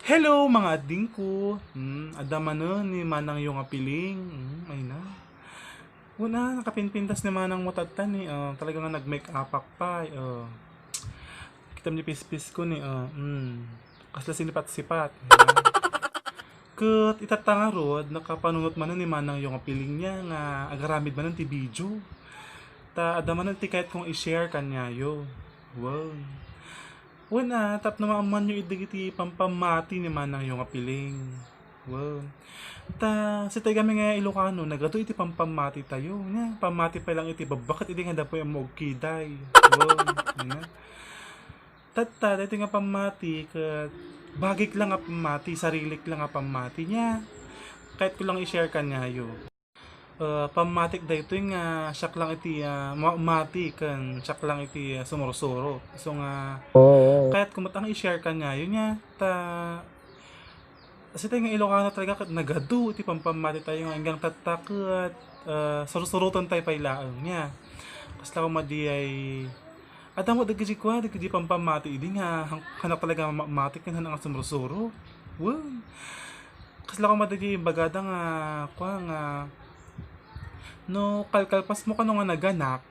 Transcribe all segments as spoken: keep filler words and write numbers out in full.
Hello, mga adingko. Hmm, adda manen ni manangyo nga piling. Hmm, ay na. Una, nakapinpintas ni manangmo tatta ni, ah, talaga nga nag-make upak pay. Ah. Kitam ni pispis ko ni, ah, hmm. Kasla sinipat-sipat. Ket itatta ngarud, nakapanunot manen ni manangyo nga piling niya nga agaramid manen ti video. Ta adda manen ti kayat kong i-share kaniayo. Wow. Wen a, tapno maammoanyo idi dagiti pampammati ni manangyo nga piling. Wow. Ta, sitay kami nga Ilocano, nagadu iti pampammati tayo. Nya, pammati pay lang iti babbaket idi nga adda pay ammo agkiday. Wow. Nya. Tatta, daytoy nga pammati, ket bagik lang nga pammati, sarilik lang nga pammati. Nya, kayat ko lang i-share kaniayo. Ah, pammatik daytoy nga siak lang iti, ah, ma-, mati ken siak lang iti, ah, sumursuro. So nga, oo, kayat ko met nga i-share kaniayo nya, ta, sitay nga Ilocano talaga ket nagadu iti pampammati tayo nga inggang tatta ket, ah, sursuroten tayo pay laeng nya. Kasla koma diay Adda met dagiti kua, dagiti pampammati idi nga han-, hanak talaga ma-, mati ken hanak nga sumursuro. Wen. Kasla koma dagiti imbagada nga kua nga no kalkalpasmo kano nga naganak,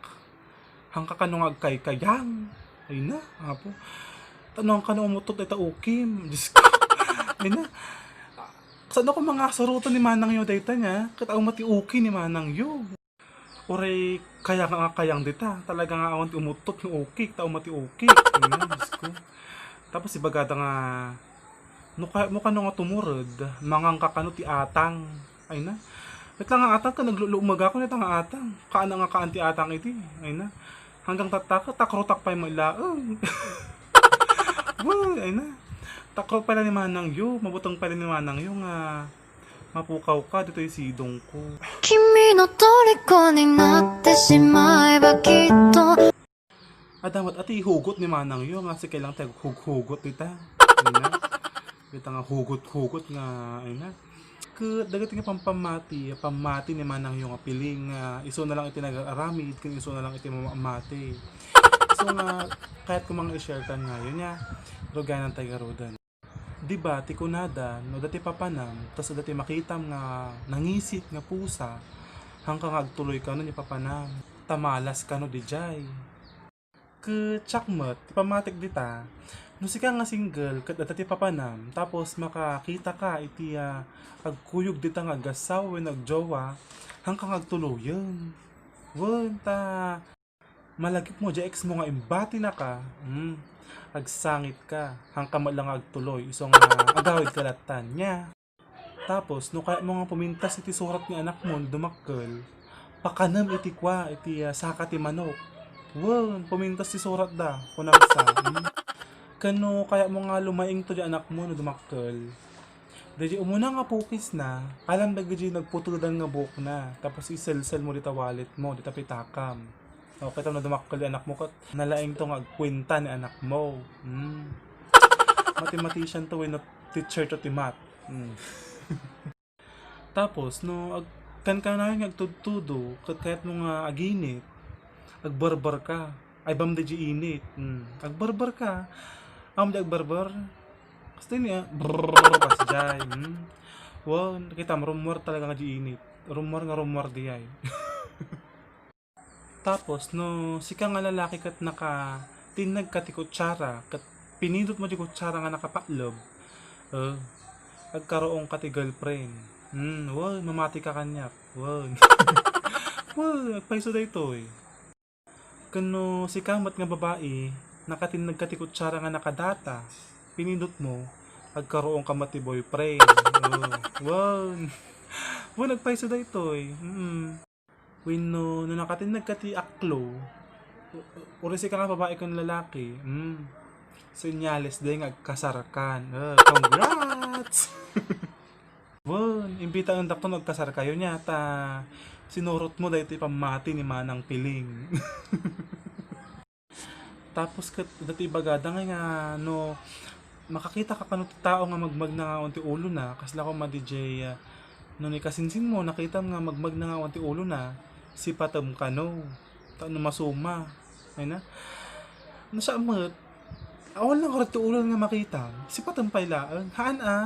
hangka kano nga agkaykayang. Ay na, apo. Tano kano umuttot dayta ukim. Diyos ko. Ay na. Saan ako mga surutan ni manangyo dayta nya? Ket awan ti uki ni manangyo. Uray kayang nga kayang dita, talaga nga awan ti umuttot nga uki, ta awan ti uki. Ayun, Diyos ko. Tapos ibagada nga, no kaya mo kano nga tumured, manganka kano ti atang. Ay na. Wait lang nga atang ka, naglulumaga ko nita nga atang. Kaana nga kaan ti atang iti. Ay na. Hanggang tattaka, takrotak pay mo ilaeng. Woo, ay na. Takrot pala ni manang yo, mabuteng pala ni manang yo nga Mapukaw ka, ditoy sidong ko. 君の虜になってしまえばきっと Adda met ati hugot ni manang yo nga sige lang ti aghughugot dita. Ayna. Dita nga hugot-hugot nga, ayna. Ket dagiti nga pampammati, pammati ni manang yo nga piling nga isu na lang iti nagaramid, ken isu na lang iti mamati. So nga, kayat ko nga i-share kan ngayon nga, rugianan tayo garuden. Di ba, ti kunada, no adda ti papanam, tas adda ti makitam nga nangisit nga pusa, hangka nga agtuloy kano ni papanam, ta malas kano didiay. Ket siak met, ti pammatik dita, no sika nga single, ket adda ti papanam, tapos makakita ka iti, ah, agkuyog dita nga aggasaw wenno agjowa, hangka nga agtuloyen. Wen, ta, malagipmo diay ex mo nga imbati na ka, hmm, agsangit ka, hangka met lang nga agtuloy, isu nga agawid ka lattan, nya. Tapos, no kayat mo nga pumintas iti surat ni anak mo, no dumakkel, pakanem iti kua, iti, ah, saka ti manok. Wen, pumintas ti surat da, kunam sa, hmm. Ken no kayat mo nga lumaingto diay anak mo, no dumakkel, daydiay umuna nga pukis na, alam dagiti nagputedan nga buok na, tapos iselsel mo dita wallet mo, dita pitakam. O, kita no dumakkel ti anak mo ket nalaingto nga agkuenta ni anak mo. Hmm. Mathematician to wenno teacher to ti math. Hmm. Tapos, no ag-, kankanayon nga agtudtudo, ket kayat mo nga aginit, agbarbar ka. Ay, bam di init. Hmm. Agbarbar ka. Am di agbarbar. Gusto niya, brrrr, pas jay. Hmm. Wow, nakita mo, rumor talaga nga di init. Rumor nga rumor di ay. Tapos, no sika nga lalaki ket nakatinnag ka ti kutsara, ket pinindot mo ti kutsara nga nakapatleb, eh, agkaruong ka ti girlfriend. Hmm, wow, mamati ka kaniak. Wow. Wow, agpayso daytoy. Ken no sika met nga babai, nakatinnag ka ti kutsara nga nakadata, pinindot mo, agkaruong ka met ti boyfriend. Oh, wow. Wow, agpayso daytoy. Mm. Wenno, no nakatinnag ka ti aklo, u-, uray sika nga babai ken lalaki, hmm, senyales diay nga agkasar kan. Ah, congrats! Wen, imbitaendakto no agkasar kayo nia, ta sinurot mo daytoy pammati ni Manang Piling. Tapos ket, daytoy ibagada nga, nga no makakita ka kano ti tao nga magmagna nga awan ti ulona, kasla koma diay, ah, no ni kasinsinmo, nakitam nga magmagna nga awan ti ulona, sipatem kano, ta no masuma. Ay na. No siak met, Awan lang ngarud ti ulo nga makita, sipatem pay laeng. Haan a.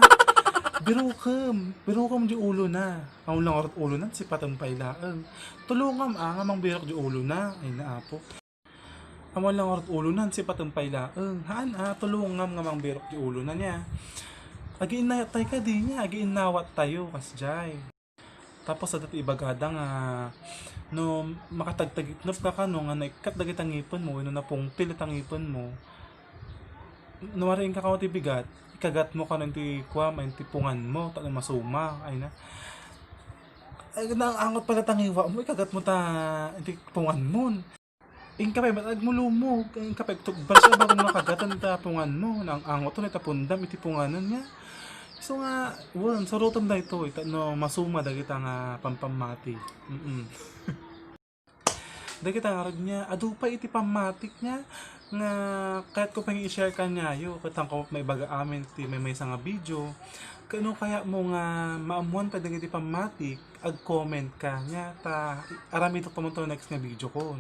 Birukem, birukem di ulo na. Awan lang ngarud ulo na, sipatem pay laeng. Tulongam a, nga mangbirok di ulo na. Ay na, apo. Awan lang ngarud ulo na, sipatem pay laeng. Haan a, tulongam nga mangbirok di ulo na niya. Agiinnawat tay kadi niya, agiinnawat tayo, kasjay. Tapos, adda ti ibagada nga, no makatagtagitnop ka kano nga naikkat dagiti ngipenmo wenno napungtil dagiti ngipenmo, no mariing ka kano ti bigat, ikagatmo kano iti kuam, iti punganmo, tapno masuma, ay na. Ay, naangot pala ta ngiwatmo, ikagatmo ta iti punganmo. Inka pay met agmulumog, inka pay toothbrush a bago makagatan ta punganmo, naangoton ita pundam iti punganen niya. So nga, wen, surotem daytoy, tapno masuma dagita nga pampammati. Mm. Dagita ngarud niya, adu pay iti pammatik niya, nga kayatko pay nga i-share kaniayo, ket saan ko maibaga amin ti maymaysa nga video. Ket no kayatmo nga maammuan pay dagiti pammatik, ag-comment ka niya, ta aramidok pa man to next nga video ko.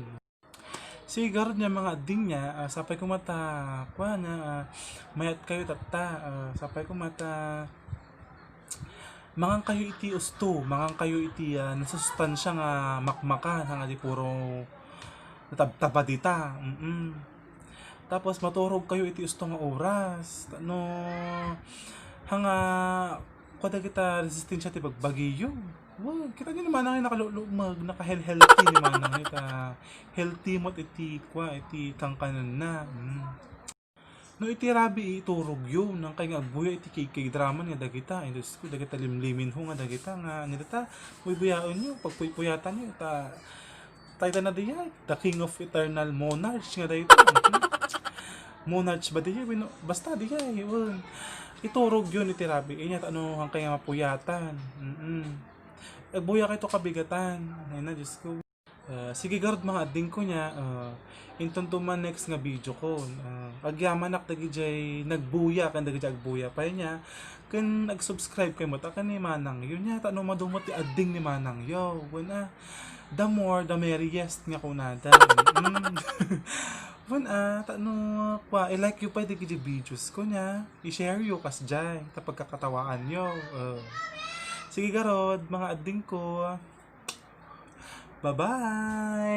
Sige garud nga mga adding niya, ah, sapay ko met ta, kuan, ah, mayat kayo tatta, ah, sapay ko met ta, mangan kayo iti usto, mangan kayo iti, ah, nasustansya nga makmaka, nga di puro natabtaba dita. Mm. Tapos maturog kayo iti usto nga oras. No, hanga, kuan dagita resistensya ti bagbagiyo. Wow, kita niyo naman ang nakalulumag, naka-healthy ni Manang ita. Healthy met iti kua, iti kankanenna. Mm. No iti rabii, iturogyo, nangkay nga agbuya iti K K drama nga dagita. Ay, Diyos ko, dagita limliminho nga dagita nga, ano dita, buybuyaenyo, pagpuypuyatanyo, ta, tayda na diay, the king of eternal monarch nga dayta. Monarch ba diay? Wino, basta diay, yun. Iturogyo iti rabii, inya ta ano, hangkay nga mapuyatan. Mm-mm. Agbuya kay to kabigatan. Ay na, Diyos ko. Ah, sige garud mga adding ko niya, ah, inton to man next nga video ko. Ah, agyamanak dagidiay nagbuya ken dagidiay agbuya pay niya, ken ag-subscribe kayo met a ken ni Manang yo niya, ta no maduma ti adding ni Manang yo. Wen a, the more, the merriest nga kunada. Mm. Wen a, ta no, kua, i-like yo pay dagidiay videos ko niya, i-share yo kasdiay, ta pagkakatawaan yo. Ah. Sige garud, mga adding ko. Bye-bye!